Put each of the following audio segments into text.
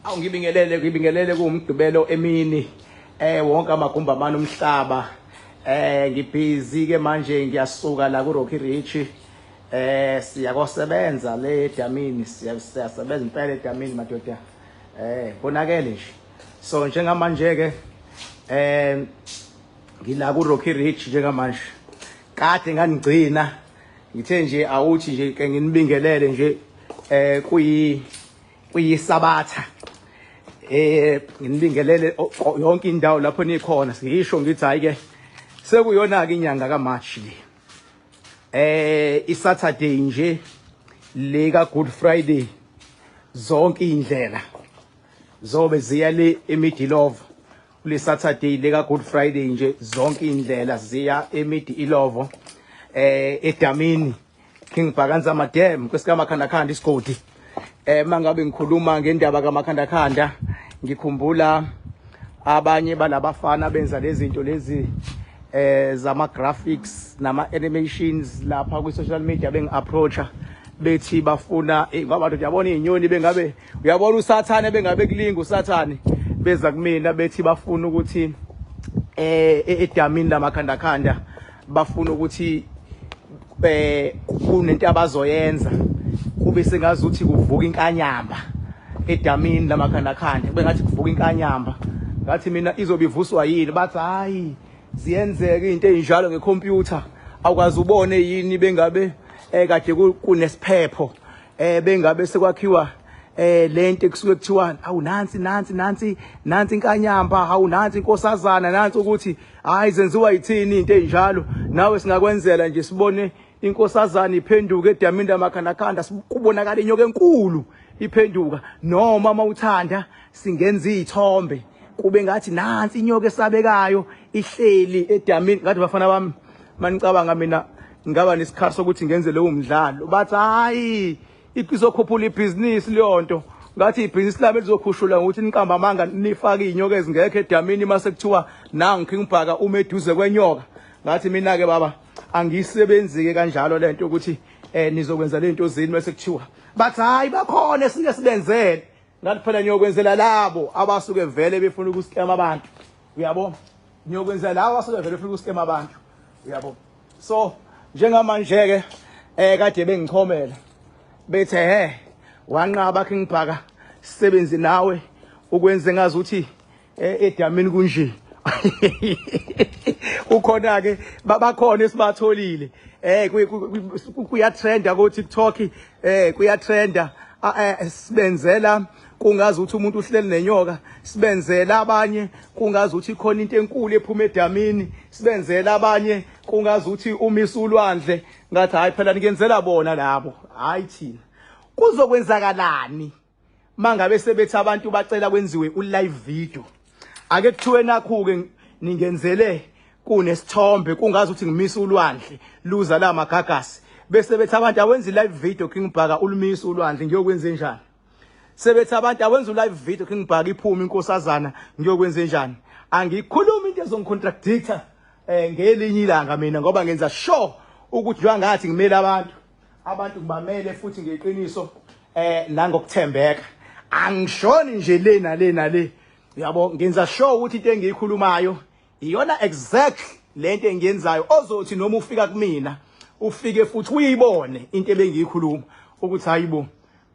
Awu ngibingelele ngibingelele kuwumgqibelo emini wonke amagumbi amane umhlaba ngibhizi ke manje ngiyasuka la ku Rocky Rich siyakosebenza le edamini siyasebenza impela edamini madoda konakele nje so njengamanje ke ngila ku Rocky Rich njengamanje kade nganigcina ngithe nje awuthi nje ke nginibingelele nje kuyi kuyisabatha nginibingelele yonke indawo lapho nikhona ngisho ngithi hayi ke sekuyona ke inyanga kaMarch le iSaturday nje le ka Good Friday zonke indlela zobe ziya le eMidilovo kule Saturday le ka Good Friday nje zonke indlela ziya eMidilovo edamini King Bhakanza Madam kwesikamakhandakhanda isigodi mangabe ngikhuluma ngendaba kamakhandakhanda ngikhumbula abanye balabafana benza lezi zinto lezi zama graphics nama animations lapha kwi social media bengi approacha bethi bafuna ngoba uyabona izinyoni bengabe uyabona usathane bengabe kulinga usathane beza kumina bethi bafuna ukuthi edamini lamakhandakhanda bafuna ukuthi kunento abazoyenza kube sengazuthi kuvuka inkanyamba edamini lamakhandakhanda kube ngathi kuvuka inkanyamba ngathi mina izobe ivuswa yini bathi hayi ziyenzeka izinto ezinjalo ngecomputer awukazi ubone yini bengabe kade kunesiphepho bengabe sekwakhiwa lento ekusuke kuthiwa awu nansi nansi nansi nansi inkanyamba hawu nansi inkosazana nansi ukuthi hayi zenziwa yithini into enjalo nawe singakwenzela nje sibone inkosazana iphenduka edamini lamakhandakhanda kubonakala inyoka enkulu iphenduka noma mawuthanda singenza izithombe kube ngathi nansi inyoka esabekayo ihleli edamini ngathi bafana bami manicabanga mina ngaba nesikhathi sokuthi ngenze lowo mdlalo bathi hayi izokhuphula ibhizinisi leyo nto ngathi ibhizinisi lami lizokhushulwa ngokuthi niqamba amanga nifake iy'nyoka ezingekho edamini mase kuthiwa nangu King Bhaka ume eduze kwenyoka ngathi mina-ke baba angiyisebenzi-ke kanjalo le nto ukuthi nizokwenza le nto zini mase kuthiwa bathi hhayi bakhona esike sibenzele ngathi phela niyokwenzela labo abasuke vele befuna ukusikema abantu uyabo niyokwenzela labo abasuke vele befuna ukusikema abantu uyabo so njengamanje ke kade bengichomela bethe he wanqaba King Bhaka sisebenzi nawe ukwenze ngazi ukuthi edamini kunje ukhona ke bakhona esibatholile kuya trenda ku TikTok kuya trenda sibenzela kungazi ukuthi umuntu uhleli nenyoka sibenzela abanye kungazi ukuthi khona into enkulu ephuma edamini sibenzela abanye kungazi ukuthi umisa ulwandle ngathi hayi phela nikenzela bona labo hayi thina kuzokwenzakalani mangabe sebethi abantu bacela kwenziwe u live video ake kuthiwe nakhu ke ningenzele kunesithombe kungazi ukuthi ngimisa ulwandle luza la magagasi bese bethi abantu awenza live video King Bhaka ulumisa ulwandle ngiyokwenza njani sebethi abantu awenza live video King Bhaka iphuma inkosazana ngiyokwenza njani angikhulumi into ezongicontradicta ngelinye ilanga mina ngoba ngenza sure ukuthi njengathi ngimele abantu abantu ngibamele futhi ngeqiniso nangokuthembeka angishoni nje le nale nale uyabo ngenza sure ukuthi into engiyikhulumayo iyona exactly lento engiyenzayo ozothi noma ufika kumina ufike futhi uyibone into ebengiyikhuluma ukuthi hayibo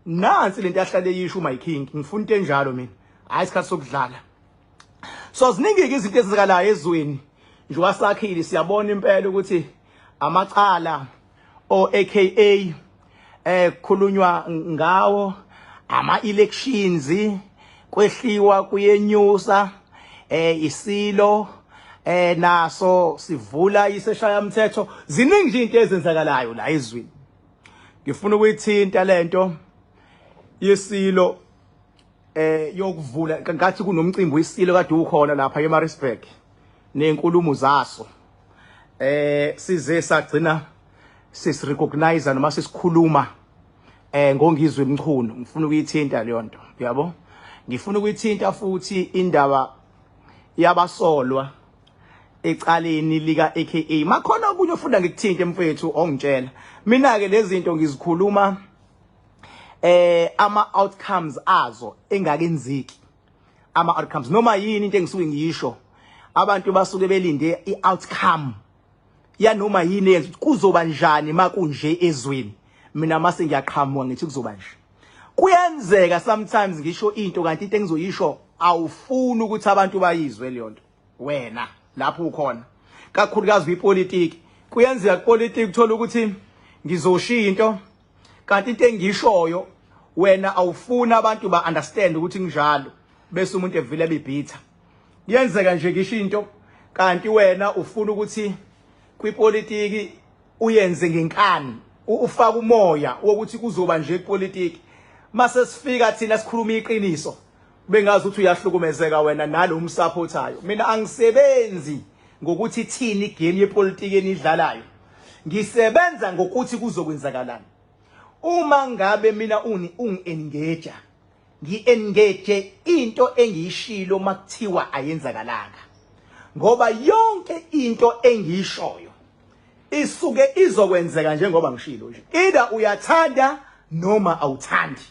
nansi lento ahlale yisho my king ngifuna into enjalo mina hayi isikhathi sokudlala so ziningi ke izinto ezenzakalayo ezweni nje wasakhile siyabona impela ukuthi amacala o AKA kukhulunywa ngawo ama elections kwehliwa kuyenyusa isilo naso sivula iseshaya mthetho ziningi nje into ezenzakalayo la ezweni ngifuna ukuyithinta lento yesilo yokuvula ngathi kunomcimbi wesilo kade ukhona lapha eMaritzburg nenkulumo zaso size sagcina sisirecognize noma sisikhuluma ngongizwe Mchunu ngifuna ukuyithinta leyo nto uyabo ngifuna ukuyithinta futhi indaba yabasolwa ecaleni lika AKA makhona okunye ofuna ngikuthinte mfethu ongitshela mina ke lezi zinto ngizikhuluma Ama outcomes azo engakenzeki, ama outcomes noma yini into engisuke ngiyisho, abantu basuke belinde i-outcome yanoma yini eyenza ukuthi kuzoba njani makunje ezweni. Mina mase ngiyaqhamuka ngithi kuzoba nje. Kuyenzeka sometimes ngisho into, kanti into engizoyisho awufuni ukuthi abantu bayizwe leyo nto wena lapho ukhona, kakhulukazi kwipolitiki. Kuyenzeka kupolitiki uthola ukuthi ngizoshiya into, kanti into engishoyo wena awufuni abantu ba understand ukuthi kunjalo, bese umuntu evile bebitha. Kuyenzeka nje ngisho into, kanti wena ufuna ukuthi kwipolitiki uyenze ngenkani, ufaka umoya wokuthi kuzoba nje kupolitiki. Mase sifika thina sikhuluma iqiniso, bengazi ukuthi uyahlukumezeka wena nalo umsupportayo. Mina angisebenzi ngokuthi thini igame yepolitiki enidlalayo, ngisebenza ngokuthi kuzokwenzakalani uma ngabe mina ungi-engage, ngi-engage into engiyishilo makuthiwa ayenzakalanga, ngoba yonke into engiyishoyo isuke izokwenzeka njengoba ngishilo nje, either uyathanda noma awuthandi,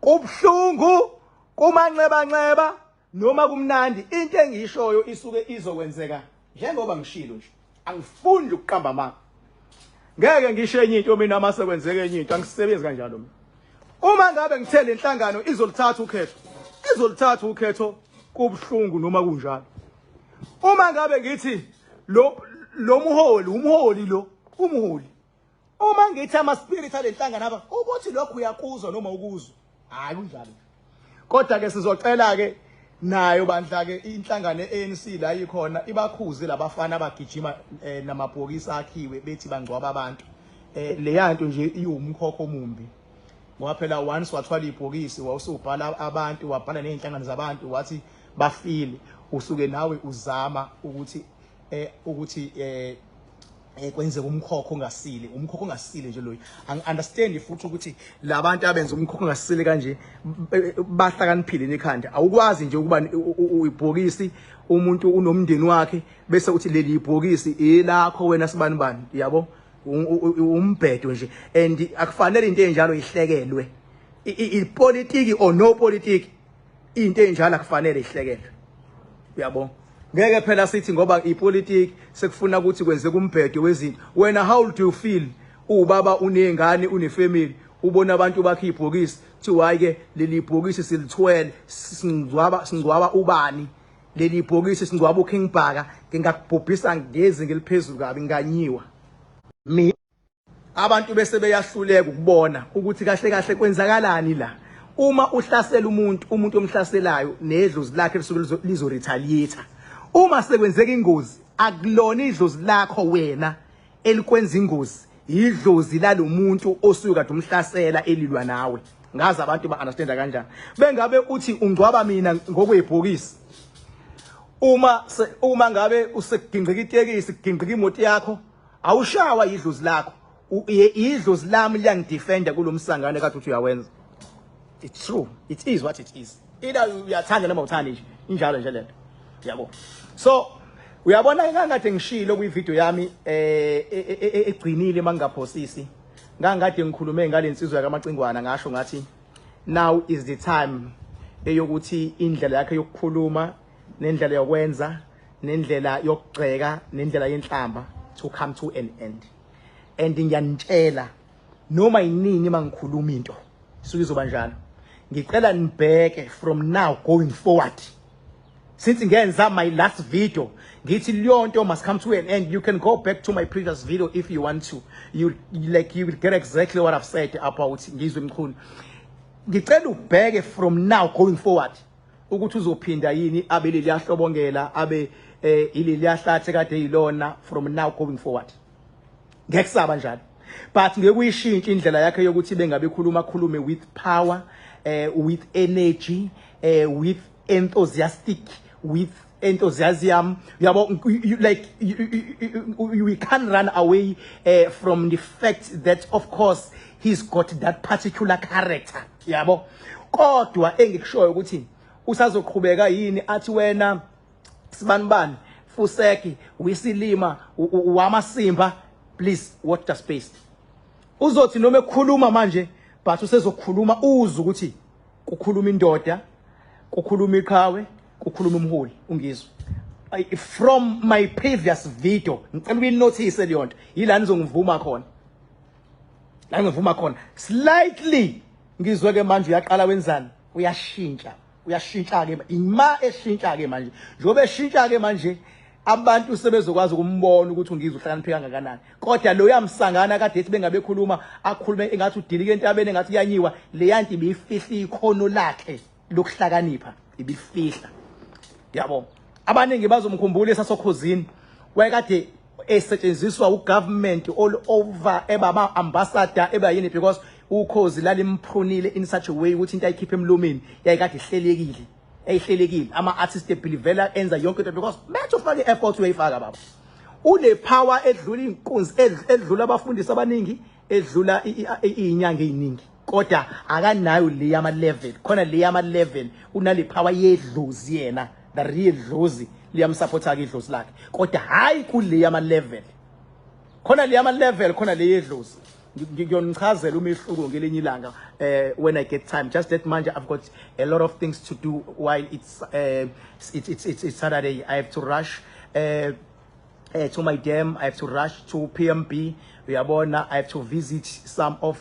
kubhlungu, kumanxeba nxeba noma kumnandi, into engiyishoyo isuke izokwenzeka njengoba ngishilo nje. Angifuni ukuqamba amanga, ngeke ngisho enye into mina mase kwenzeka enye into, angisebenzi kanjalo mina. Uma ngabe ngithe le nhlangano izolithatha ukhetho, izolithatha ukhetho, kubhlungu noma kunjalo. Uma ngabe ngithi lo muholi, umholi lo umholi, uma ngithi ama spirit alenhlangano aba ukuthi lokhu uyakuzwa noma ukuzwa, hayi, kunjalo. Kodwa ke sizocela ke nayo bandla ke inhlangano eANC la ikhona ibakhuze labafana abagijima namabhokisi akhiwe bethi bangcwaba abantu. Leya nto nje iwumkhokho omumbi, ngoba phela once wathwala ibhokisi, wawusubhala abantu, wabhala nezinhlangano zabantu, wathi bafile, usuke nawe uzama ukuthi kwenzeka umkhokho ongasile, umkhokho ongasile nje loyo. Angi-understand futhi ukuthi labantu abenza umkhokho ongasile kanje bahlakaniphile nekhanda. Awukwazi nje ukuba ibhokisi, umuntu unomndeni wakhe, bese uthi leli ibhokisi elakho wena sibani bani, yabo, umbhedo nje, and akufanele into enjalo ihlekelwe. Ipolitiki or no politiki, into enjalo akufanele ihlekelwe, uyabo. Ngeke phela sithi ngoba ipolitiki sekufuna ukuthi kwenzeke umbhedo wezinto. Wena, how do you feel? Ubaba, unezingane, unefamily, ubona abantu bakhe ibhokisi, kuthiwa hayi ke leli bhokisi silithwele, singcwaba ubani, leli bhokisi singcwaba uKing Bhaka. Ngingakubhubhisa ngezinga eliphezulu kabi, nganyiwa mina. Abantu bese beyahluleka ukubona ukuthi kahle kahle kwenzakalani la. Uma uhlasela umuntu, umuntu omhlaselayo nedlozi lakhe lisuke lizo retaliate. Uma sekwenzeka ingozi, akulona idlozi lakho wena elikwenza ingozi, idlozi lalomuntu osuke kade umhlasela elilwa nawe. Ngazi abantu ba understand kanjani. Bengabe uthi ungcwaba mina ngokwebhokisi, uma ngabe usekugingqika itekisi, kugingqika imoto yakho, awushawa idlozi lakho, idlozi lami liyangidefenda kulomsangano kade uthi uyawenza. It's true, it is what it is, either uyathanda noma uthandi nje, injalo nje lento, yabo. So uyabona, ngangade ngishilo kwivideo yami egcinile, mangingaphosisi, ngangade ngikhulume ngalensizwa yakaMacingwana, ngasho ngathi now is the time eyokuthi indlela yakhe yokukhuluma nendlela yokwenza nendlela yokugxeka nendlela yenhlamba to come to an end. And ngiyanitshela, noma yinini mangikhuluma into isuke izoba njalo. Ngicela nibheke from now going forward, since ngenza my last video ngithi leyonto must come to an end. You can go back to my previous video if you want to, you like you will get exactly what I've said about Ngizwe Mchunu. Ngicela ubheke from now going forward ukuthi uzophinda yini abe leli yahlobongela, abe ileli yahlathi kade yilona. From now going forward ngeke kusaba njalo, but ngeke uyishintshe indlela yakhe yokuthi bengabe khuluma, khulume with power, with energy, with enthusiastic, with enthusiasm, yabo. Like we can't run away from the fact that of course he's got that particular character, yabo. Kodwa engikushoyo ukuthi usazoqhubeka yini athi wena sibanibani fuseki wisilima wamasimba? Please watch the space. Uzothi noma ekhuluma manje But usezokhuluma uzwe ukuthi kukhuluma indoda, kukhuluma iqhawe, kukhuluma umholi uNgizwe. From my previous video, ngicela uyinotice leyo nto. Yila nizongivuma khona. La ngivuma khona slightly. Ngizwe ke manje uyaqala wenzani, uyashintsha, uyashintsha ke ima eshintsha ke manje. Njengoba eshintsha ke manje, abantu sebezokwazi ukumbona ukuthi uNgizwe uhlakaniphe kangakanani. Kodwa lo yamsangana kade ethi bengabe khuluma, akhulume engathi udilike entabeni, engathi kuyanyiwa. Le yanto ibifihla ikhono lakhe lokuhlakanipha, ibifihla, yabo. Abaningi bazomkhumbula esasokhozini, wayekade esetshenziswa ugovernment all over, eba ambassador, eba yini, because ukhozi lalimprunile in such a way ukuthi into ayikhipha emlomeni yayikade ihlelekile, eyihlelekile. Ama artist ebelivela enza yonke into because methu ufake effort, uyayifaka baba. Une power edlula inkunzi, edlula abafundisi abaningi, edlula izinyanga eziningi, kodwa akanayo le yama level. Khona le yama level, unale power yedlozi yena, the real dlozi liyamsupporta ke idlozi lakhe, kodwa hayi kule yama level. Khona le yama level, khona le yedlozi. Ngiyonichazela umehluko ngelinye ilanga when I get time. Just that manje I've got a lot of things to do while it's Saturday. I have to rush to my dam, I have to rush to PMB, uyabona. I have to visit some of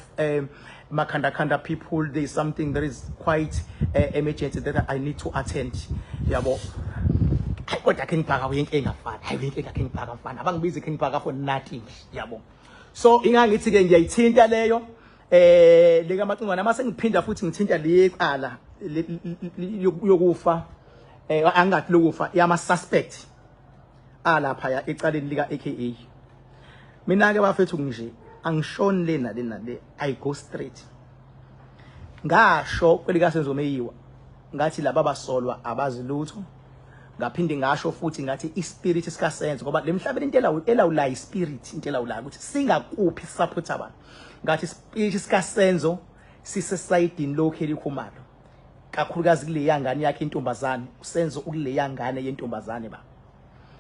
Makhanda Khanda people. There is something that is quite emergency that I need to attend, yabo. Hayi, kodwa King Bhaka uyinkinga mfana. Hayi, uyinkinga King Bhaka mfana. Abangibizi King Bhaka for nothing, yabo. So ingangithi ke ngiyayithinta leyo leka Macingwane, mase ngiphinda futhi ngithinta le cala yokufa, angathi lokufa, yama suspect alapha ya ecaleni lika AKA. Mina ke bafethu nje angishoni le nale nale, I go straight. Ngasho kwelika Senzo Meyiwa ngathi laba basolwa abazi lutho. Ngaphinde ngasho futhi ngathi ispirit sikaSenzo, ngoba lemhlabeni into elawulayo ispirit, into elawulayo ukuthi singakuphi support abantu. Ngathi ispirit sikaSenzo sisesayidini loKelly Khumalo, kakhulukazi kuleya ngane yakhe intombazane. USenzo ukuleya ngane yentombazane ba,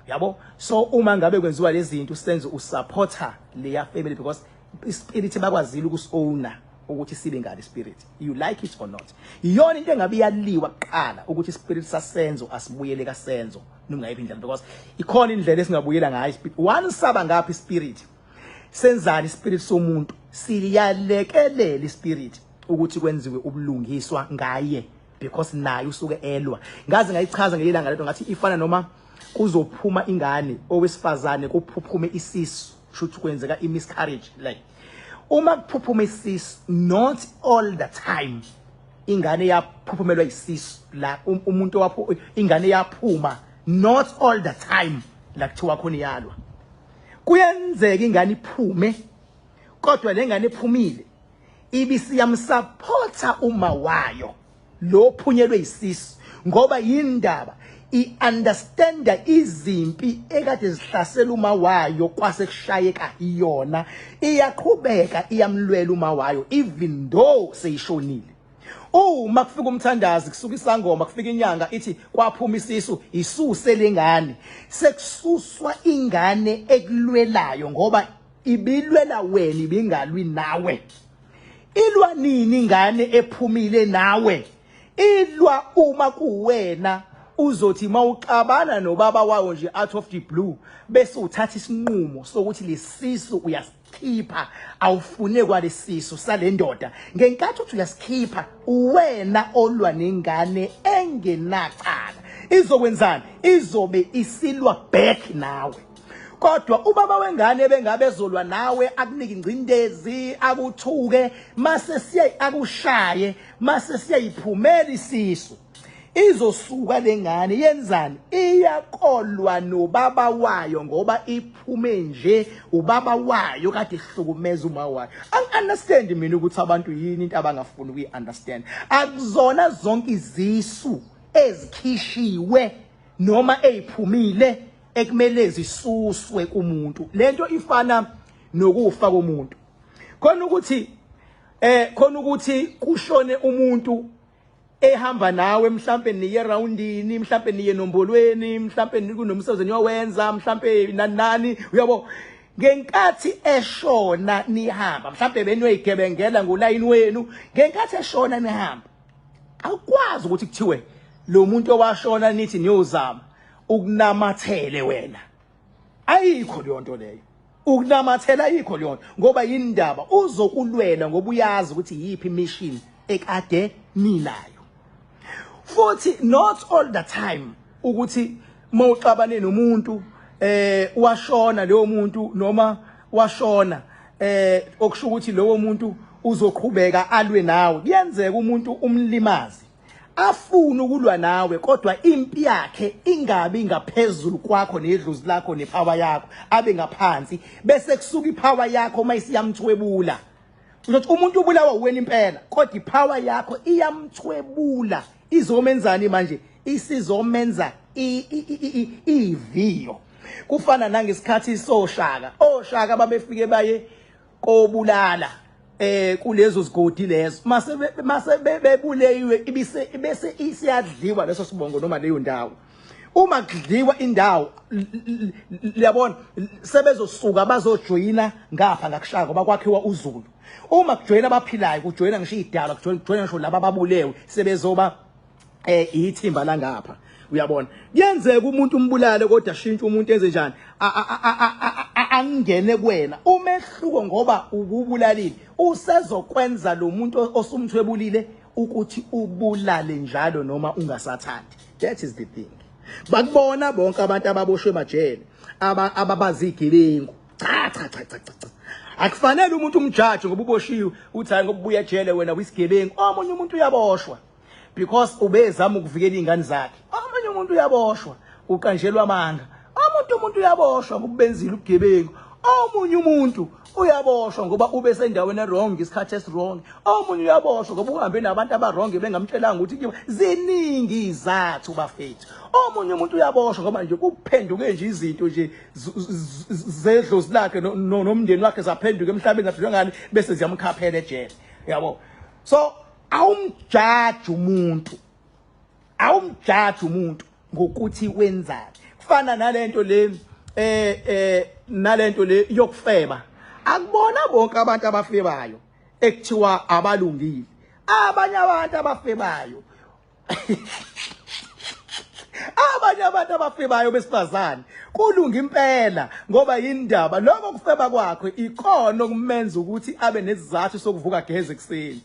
yabo. So uma ngabe kwenziwa lezi zinto, uSenzo usupporta leya family because ispirit bakwazile ukusi-owner ukuthi sibe ngale spirit, you like it or not. Iyona into engabe iyaliwa kuqala, ukuthi ispirit saSenzo asibuyele kaSenzo noma ngayiphi indlela, because ikhona indlela esingabuyela ngayo ispirit. Once saba ngapha ispirit senzani, ispirit somuntu siyalekelela ispirit ukuthi kwenziwe ubulungiswa ngaye, because naye usuke elwa. Ngaze ngayichaza ngelanga lento, ngathi ifana noma kuzophuma ingane owesifazane, kuphuphume isisu, shuthi kwenzeka i-miscarriage. Like uma kuphuphuma isisu, not all the time ingane yaphuphumelwa isisu la umuntu wapho ingane yaphuma, not all the time la kuthiwa khona iyalwa. Kuyenzeka ingane iphume, kodwa le ngane ephumile ibisiyamsupporta uma wayo lo phunyelwe isisu, ngoba yindaba i-understanda izimpi ekade zihlasela uma wayo, kwase kushayeka iyona, iyaqhubeka iyamlwela uma wayo even though seyishonile. Uma kufika umthandazi, kusuka isangoma, kufika inyanga, ithi kwaphuma isisu, isuse lengane, sekususwa ingane ekulwelayo, ngoba ibilwela wena, ibingalwi nawe. Ilwa nini ingane ephumile nawe? Ilwa uma kuwena uzothi mawuxabana nobaba wawo nje out of the blue, bese uthatha isinqumo sokuthi lesisu uyasikhipha, awufune kwalesisu sale ndoda. Ngenkathi uthi uyasikhipha, uwena olwa nengane engenacala. Izokwenzani? Izobe isilwa back nawe. Kodwa ubaba wengane bengabe ezolwa nawe, akunike ingcindezi, akuthuke, mase siya akushaye, mase siyayiphumela isisu, izosuka lengane yenzani? Iyakolwa nobaba wayo, ngoba iphume nje ubaba wayo kade ehlukumeza uma wayo. Angi-understand mina ukuthi abantu yini into abangafuni ukuyi-understand. Akuzona zonke izisu ezikhishiwe noma eziphumile ekumele zisuswe kumuntu. Lento ifana nokufa komuntu. Khona ukuthi kushone umuntu ehamba nawe, mhlambe niye roundini, mhlambe niye nombolweni, mhlambe kunomsebenzi niyowenza, mhlambe nani nani, uyabo. Ngenkathi eshona nihamba, mhlawumbe beniyoyigebengela ngolayini wenu, ngenkathi eshona nihamba, awukwazi ukuthi kuthiwe lo muntu owashona nithi niyozama ukunamathele wena. Ayikho leyo nto leyo. Ukunamathela ayikho leyo nto, ngoba yindaba uzokulwela ngoba uyazi ukuthi yiphi mission ekade ninayo. Futhi not all the time ukuthi mawuxabane nomuntu washona leyo muntu noma washona okusho ukuthi lowo muntu uzoqhubeka alwe nawe. Kuyenzeka umuntu umlimaze afune ukulwa nawe, kodwa impi yakhe ingabi ngaphezulu kwakho nedlozi lakho nepower yakho, abe ngaphansi, bese kusuka ipower yakho uma isiyamthwebula. Uzothi umuntu ubulawa uwena impela, kodwa ipower yakho iyamthwebula. Izomenzani manje? Isizomenza iviyo. Kufana nangesikhathi soshaka, oshaka babefike baye kobulala kulezo zigodi lezo, mase bebuleyiwe ibise bese isiyadliwa leso sibongo noma leyo ndawo. Uma kudliwa indawo, liyabona, sebezosuka bazojoyina ngapha ngakushaka ngoba kwakhiwa uZulu. Uma kujoyina abaphilayo, kujoyina ngisho idalwa, kujoyina ngisho laba ababulewe, sebezoba ithimba langapha. Uyabona, kuyenzeka umuntu umbulale kodwa ashintshe umuntu enze njani, angene kuwena. Umehluko ngoba ububulalile, usezokwenza lo muntu osumthwebulile ukuthi ubulale njalo noma ungasathandi. That is the thing. Bakubona bonke abantu ababoshwe emajele, ababazigebengu. Cha cha cha cha cha. Akufanele umuntu umjaji ngoba uboshiwe, uthi hayi ngoba ubuya ejele wena uyisigebengu. Omunye umuntu uyaboshwa because ubezama ukuvikela izingane zakhe. Omunye umuntu uyaboshwa uqanjelwa amanga. Omunye umuntu uyaboshwa ngoba ubenzile ubugebengu. Omunye umuntu uyaboshwa ngoba ube sendaweni wrong isikhathi esiwrong. Omunye uyaboshwa ngoba uhambe nabantu abarong bengamtshelanga ukuthi kuyiwa. Ziningi izathu bafethu. Omunye umuntu uyaboshwa ngoba nje kuphenduke nje izinto nje zedlozi lakhe nomndeni wakhe zaphenduka emhlabeni zaphenduka ngani, bese ziyamkhaphela ejele. Yabo. So awumjaji umuntu, awumjaji umuntu ngokuthi wenzani. Kufana nalento le nalento le yokufeba. Akubona bonke abantu abafebayo ekuthiwa abalungile. Abanye abantu abafebayo, abanye abantu abafebayo besifazane kulunga impela, ngoba yindaba lokho kufeba kwakhe ikona okumenza ukuthi abe nesizathu sokuvuka geze ekuseni,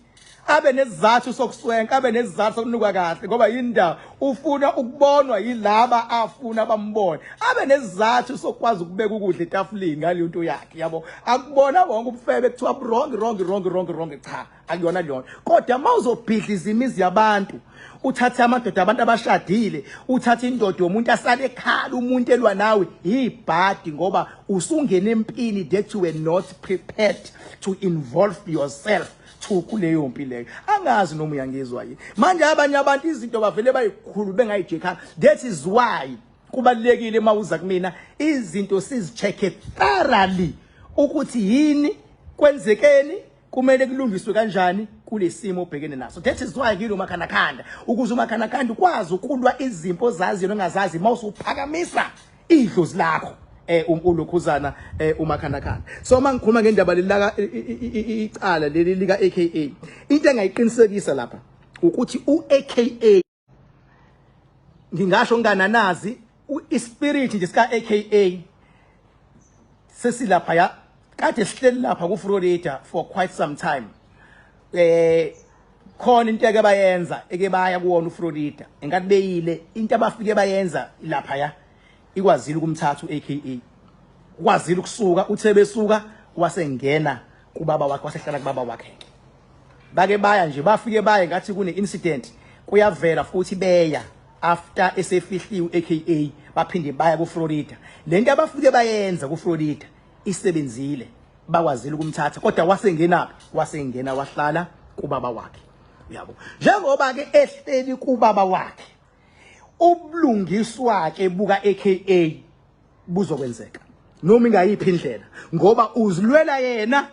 abe nesizathu sokuswenka, abe nesizathu sokunuka kahle, ngoba yindaba ufuna ukubonwa yilaba afuna bambone, abe nesizathu sokwazi ukubeka ukudla etafuleni ngaleyo nto yakhe. Yabo, akubona bonke ubufebe kuthiwa wrong wrong wrong wrong wrong. Cha, akuyona leyo. Kodwa mawuzobhidliza imizi yabantu, uthathe amadoda abantu abashadile, uthathe indoda yomuntu asale ekhala umuntu elwa nawe, ibhadi, ngoba usungena empini that you were not prepared to involve yourself to kuleyo mpi leyo. Angazi noma uyangizwa yini. Manje abanye abantu izinto bavele bayikhulu bengayijekhanga. That is why kubalulekile mawuza kumina izinto sizicheck thoroughly ukuthi yini kwenzekeni, kumele kulungiswe kanjani kulesimo obhekene naso. That is why ngilo makhandakhanda, ukuze umakhandakhanda ukwazi ukulwa izimpo ozaziyo nongazazi mawusuphakamisa idlozi lakho ulokhuzana umakhandakhanda. So mangikhuluma ngendaba lelaka icala leli lika AKA, into engayiqinisekisa lapha ukuthi uAKA, ngingasho ngingananazi, ispirit nje sika AKA sesilapha ya kade sihleli lapha ku Florida for quite some time. Khona into eke bayenza, eke baya kuwona uFlorida, engathi beyile into abafike bayenza lapha ya ikwazile ukumthatha uAKA, ukwazile ukusuka, uthe besuka wasengena kubaba wakhe, wasehlala kubaba wakhe. Bake baya nje, bafike baye ngathi kune incident, kuyavela futhi beya after esefihliwe AKA, baphinde baya ku Florida. Lento abafike bayenza ku Florida isebenzile, bakwazile ukumthatha, kodwa wasengenaphi? Wasengena wahlala kubaba wakhe. Uyabo, njengoba ke ehleli kubaba wakhe, ubulungiswa ke buka AKA buzokwenzeka noma ingayiphi indlela, ngoba uzilwela yena,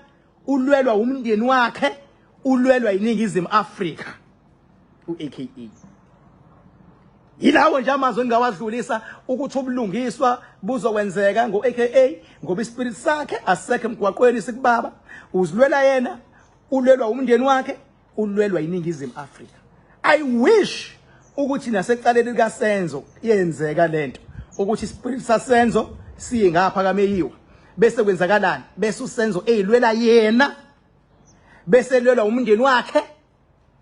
ulwelwa umndeni wakhe, ulwelwa iNingizimu Afrika uAKA. Yilawo nje amazwi engingawadlulisa ukuthi ubulungiswa buzokwenzeka ngo-AKA ngoba ispirit sakhe asisekho emgwaqweni sikubaba. Uzilwela yena, ulwelwa umndeni wakhe, ulwelwa iNingizimu Afrika. I wish ukuthi nasecaleni likaSenzo yenzeka lento ukuthi ispirit saSenzo siye ngapha kaMeyiwa bese kwenzakalani, bese uSenzo eyilwela yena, bese lwelwa umndeni wakhe,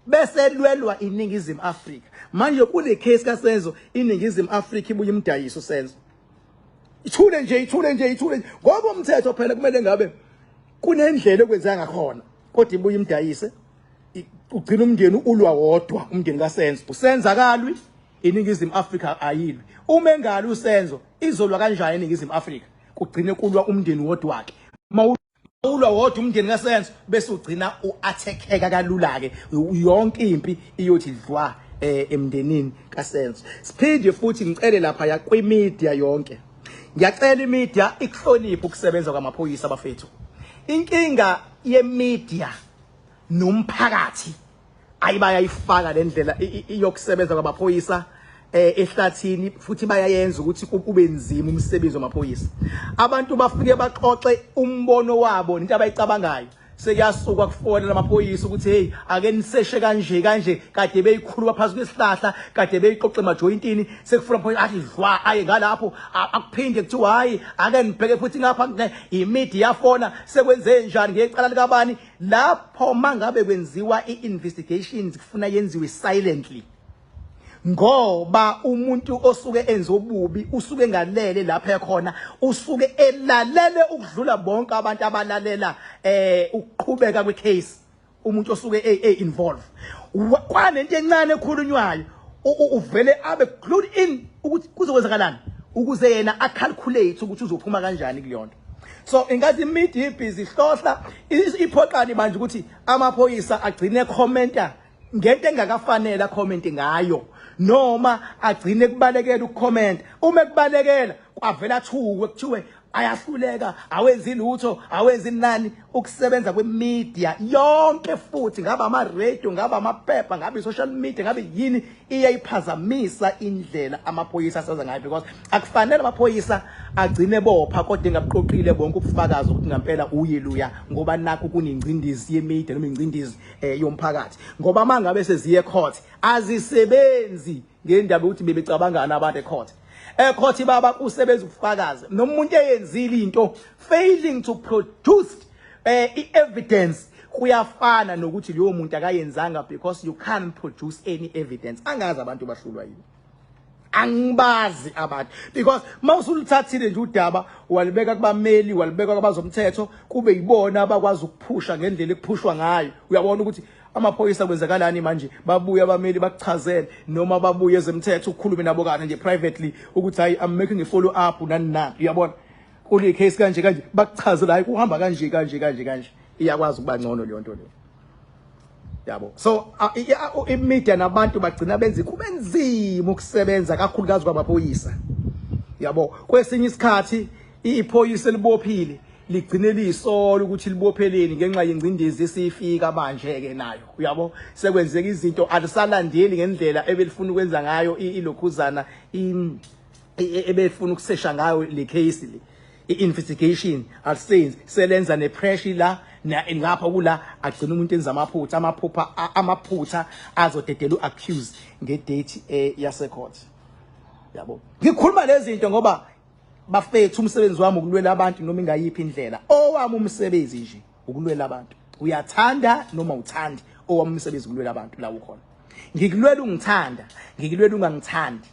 bese lwelwa iNingizimu Afrika. Manje kule case kaSenzo, iNingizimu Afrika ibuye imdayisa uSenzo, ithule nje, ithule nje, ithule nje, ngoba umthetho phela kumele ngabe kunendlela okwenzeka ngakhona, kodwa ibuye imdayise, ugcina umndeni ulwa wodwa, umndeni kaSenzo. Usenza kalwi, iNingizimu Afrika ayilwi. Uma engali uSenzo, izolwa kanjani iNingizimu Afrika? Kugcine kulwa umndeni wodwa ke. Ulwa wodwa umndeni kaSenzo, bese ugcina uattackeka kalula ke, yonke impi iyothi dlwa emndenini kaSenzo. Siphinde futhi ngicele lapha ya kwi-media yonke, ngiyacela imedia ikuhloniphe ukusebenza kwamaphoyisa abafethu. Inkinga yemedia nomphakathi ayibayayifaka le ndlela yokusebenza kwamaphoyisa ehlathini, futhi bayayenza ukuthi kube nzima umsebenzi wamaphoyisa. Abantu bafike baxoxe umbono wabo nento abayicabangayo, sekuyasuka kufonela amaphoyisa ukuthi hey, ake niseshe kanje kanje, kade beyikhuluma phansi kwesihlahla, kade beyixoxe emajoyintini, sekufuna amaphoyisa athi dlwa aye ngalapho, akuphinde kuthiwa hayi, ake nibheke futhi ngapha, imedia yafona, sekwenze njani ngecala likabani. Lapho mangabe kwenziwa i-investigations kufuna yenziwe silently, ngoba umuntu osuke enze ububi usuke engalele lapha ekhona, usuke elalele ukudlula bonke abantu abalalela ukuqhubeka kwecase. Umuntu osuke e involve kwanento encane ekhulunywayo, uvele abe glued in ukuthi kuzokwenzakalani, ukuze yena acalculate ukuthi uzophuma kanjani kuleyo nto. So ingathi imedia ibhizi ihlohla iphoqani manje ukuthi amaphoyisa agcine commenta ngento engakafanele acomment ngayo, noma agcine kubalekela ukucomment. Uma ekubalekela kwavela athukwe kuthiwe ayahluleka, awenzi lutho, awenzi nani. Ukusebenza kwemedia yonke futhi, ngaba ama radio, ngaba amaphepha, ngabe social media, ngabe yini, iyayiphazamisa indlela amaphoyisa asebenza ngayo, because akufanele amaphoyisa agcine bopha kodwa engabuqoqile bonke ubufakazi ukuthi ngempela uye luya, ngoba nakho kunengcindezi yemedia noma ingcindezi yomphakathi. Ngoba mangabe seziye court azisebenzi ngendaba ukuthi bebecabangana abantu ecourt. Ecourt baba kusebenza ubufakazi, noma umuntu eyenzile into, failing to produce i-evidence kuyafana nokuthi leyo muntu akayenzanga, because you can't produce any evidence. Angazi abantu bahlulwa yini, angibazi abantu, because mawusuluthathile nje udaba walibeka kubameli, walibeka kwabazomthetho, kube yibona abakwazi ukuphusha ngendlela ekuphushwa ngayo. Uyabona ukuthi amaphoyisa kwenzakalani manje, babuye abameli bakuchazele, noma babuye ezemthetho ukukhulume nabo kahle nje privately ukuthi hayi, I'm making a follow up nani nani, uyabona kule case kanje kanje, bakuchazela hayi, kuhamba kanje kanje kanje kanje, iyakwazi ukuba ngcono leyo nto leyo, yabo. So imedia nabantu bagcina benze kube nzima ukusebenza kakhulukazi kwamaphoyisa, yabo. Kwesinye isikhathi iphoyisa elibophile ligcine liyisola ukuthi libopheleni ngenxa yengcindezi esifika manje ke nayo, uyabo, sekwenzeka izinto alisalandeli ngendlela ebelifuna ukwenza ngayo ilokhuzana ebefuna ukusesha ngayo le case le, i-investigation alisenzi, selenza nepressure la ngapha kula, agcina umuntu enza amaphutha, amaphupha, amaphutha azodedela u-accuse ngedate yase-court, yabo. Ngikhuluma lezi zinto ngoba bafethu umsebenzi wami ukulwela abantu noma ingayiphi indlela. Owami umsebenzi nje ukulwela abantu, uyathanda noma uthandi, owami umsebenzi ukulwela abantu la ukhona. Ngikulwela ungithanda, ngikulwela ungangithandi,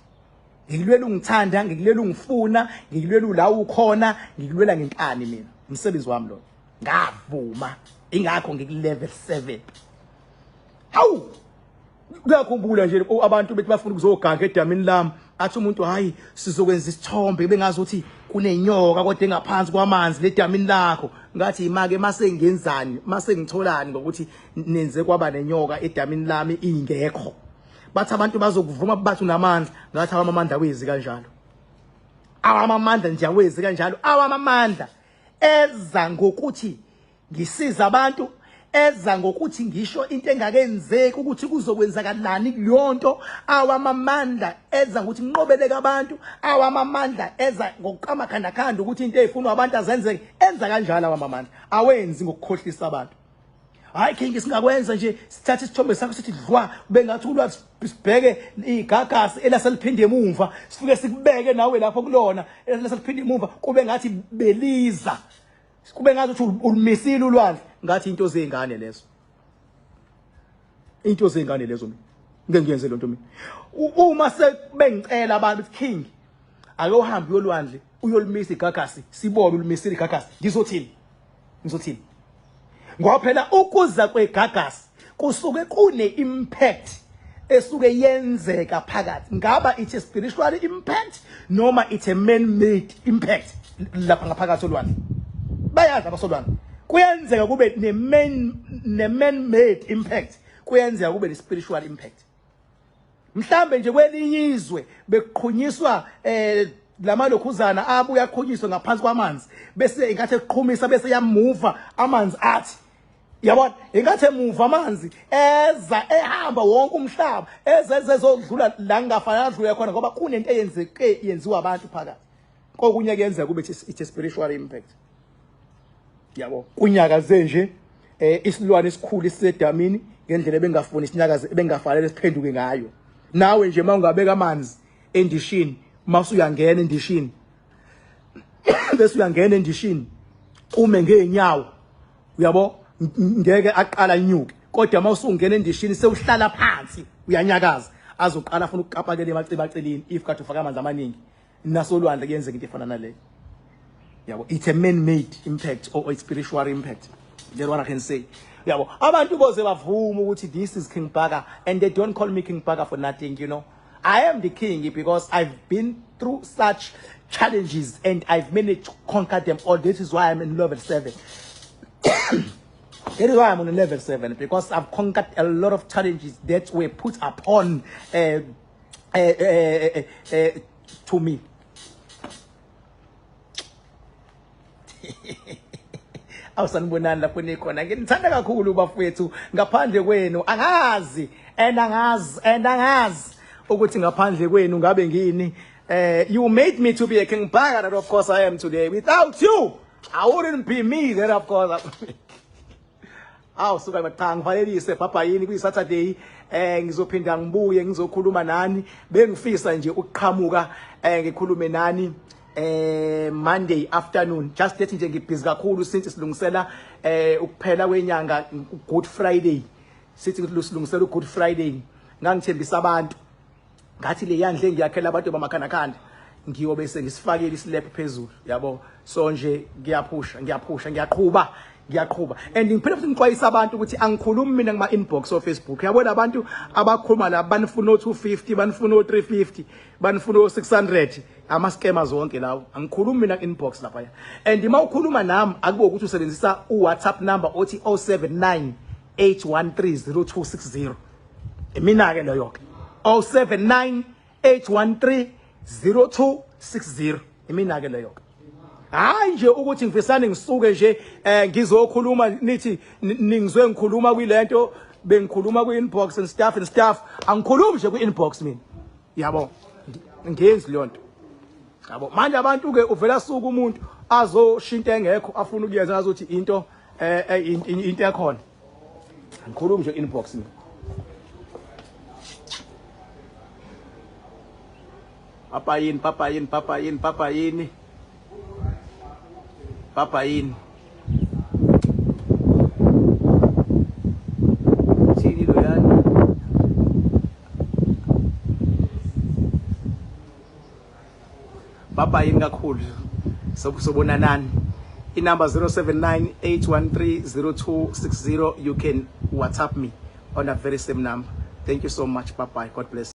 ngikulwela ungithanda, ngikulwela ungifuna, ngikulwela la ukhona, ngikulwela ngenkani mina, umsebenzi wami lo, ngavuma, ingakho ngiku level 7. Hawu, kuyakhumbula nje abantu bethi bafuna ukuzoganga edamini lami, athi umuntu hayi, sizokwenza isithombe bengazi ukuthi kunenyoka kodwa engaphansi kwamanzi ledamini lakho. Ngathi imake mase ngenzani, mase ngitholani ngokuthi nenze kwaba nenyoka edamini lami ingekho? Bathi abantu bazokuvuma, bathi unamandla. Ngathi awamamandla awezi kanjalo, awamamandla nje awezi kanjalo, awamamandla eza ngokuthi ngisiza abantu. eza ngokuthi ngisho into engakenzeki ukuthi kuzokwenzakalani kuleyonto. Awamamandla eza ngokuthi nqobeleke abantu. Awamamandla eza ngokuqamakhandakhanda ukuthi into ezifunwa abantu azenzeke. Enza kanjalo awamamandla, awenzi ngokukhohlisa abantu. Hayi King, singakwenza nje sithathe isithombe sakho sithi dlwa bengathi ulwazi, sibheke igagasi elaseliphinde emumva, sifike sikubeke nawe lapho kulona elaseliphinde emumva, kube ngathi beliza, kube ngathi ukuthi ulimisile ulwandle. Ngathi into zey'ngane lezo, into zey'ngane lezo. Mina ngeke ngiyenze lento mina. Uma sebengicela abantu ukuthi King ake uhambe uyolwandle uyolimisa igagasi, sibone ulimisile igagasi, ngizothini? Ngizothini? Ngoba phela ukuza kwegagasi kusuke kune impact esuke yenzeka phakathi, ngaba it's a spiritual impact noma it's a man made impact lapha ngaphakathi olwandle. Bayazi abasolwandle, kuyenzeka kube ne man made impact, kuyenzeka kube ne spiritual impact. Mhlambe nje kwelinye izwe bekuqhunyiswa lamalokhuzana abuya aqhunyiswe ngaphansi kwamanzi, bese ingathi eqhumisa bese yamuva amanzi, athi yabona ingathi emuva amanzi eza ehamba wonke umhlaba, eze ezodlula la ngingafanele adlule khona, ngoba kunento eyenzeke yenziwa abantu phakathi. Kokunye kuyenzeka kube it's a spiritual impact, yabo. Kunyakaze nje isilwane esikhulu esisedamini ngendlela ebengafuni isinyakaze, ebengafanele siphenduke ngayo. Nawe nje mawungabeka amanzi endishini, mase uyangena endishini, bese uyangena endishini ume ngeenyawo, uyabo, ngeke aqala inyuke, kodwa mawusungena endishini sewuhlala phansi uyanyakaza, azoqala afuna ukukapakela emacibaceleni if kade ufaka amanzi amaningi. Nasolwandle kuyenzeka into efana naleyo, yabo. It's a man made impact or a spiritual impact, that's what I can say, yabo. Abantu boze bavuma ukuthi this is King Bhaka, and they don't call me King Bhaka for nothing. I am the king because I've been through such challenges and I've managed to conquer them all. This is why I'm in level 7. That is why I'm on level 7, because I've conquered a lot of challenges that were put upon to me. Awusanibonani lapho nikhona. Nginithanda kakhulu bafowethu. Ngaphandle kwenu angazi, and angazi, and angazi ukuthi ngaphandle kwenu ngabe ngini. You made me to be a King Bhaka that of course I am today. Without you I wouldn't be me that of course. Awu suka, cha, ngivalelise bhabha yini kuyi Saturday. Ngizophinda ngibuye ngizokhuluma nani. Bengifisa nje ukuqhamuka ngikhulume nani Monday afternoon, just that nje ngibhizi kakhulu since silungisela ukuphela kwenyanga, Good Friday. Sithi silungisela uGood Friday, ngangithembisa abantu ngathi le yandle ngiyakhela abantu bamakhandakhanda ngiyobe sengisifakile islab phezulu, yabo. So nje ngiyaphusha, ngiyaphusha, ngiyaqhuba, ngiyaqhuba, and ngiphinde futhi ngixwayisa abantu ukuthi angikhulumi mina kuma inbox o Facebook, yabona. Abantu abakhuluma la banifuna o250, banifuna o350, banifuna o600, ama scammers wonke lawo. Angikhulumi mina inbox lapha, and uma ukhuluma nami akube ukuthi usebenzisa uWhatsApp number othi 079 813 0260. Imina ke leyo ke, 079 813 0260, imina ke leyo ke. Hayi nje ukuthi ngifisane ngisuke nje ngizokhuluma nithi ningizwe ngikhuluma kwilento bengikhuluma kwi-inbox and stuff and stuff. Angikhulumi nje kwi-inbox mina, yabo, ngenzi leyo nto, yabo. Manje abantu ke uvela suka umuntu azoshinta engekho afuna ukuyenza azothi into ekhona. Angikhulumi nje inbox mina. Papa yini, papa yini, papa yini, papa yini, papa yini, thini loyani? Papa yini kakhulu. Sobonanani. Inumber 079 813 0260. You can WhatsApp me on that very same number. Thank you so much. Bye bye. God bless.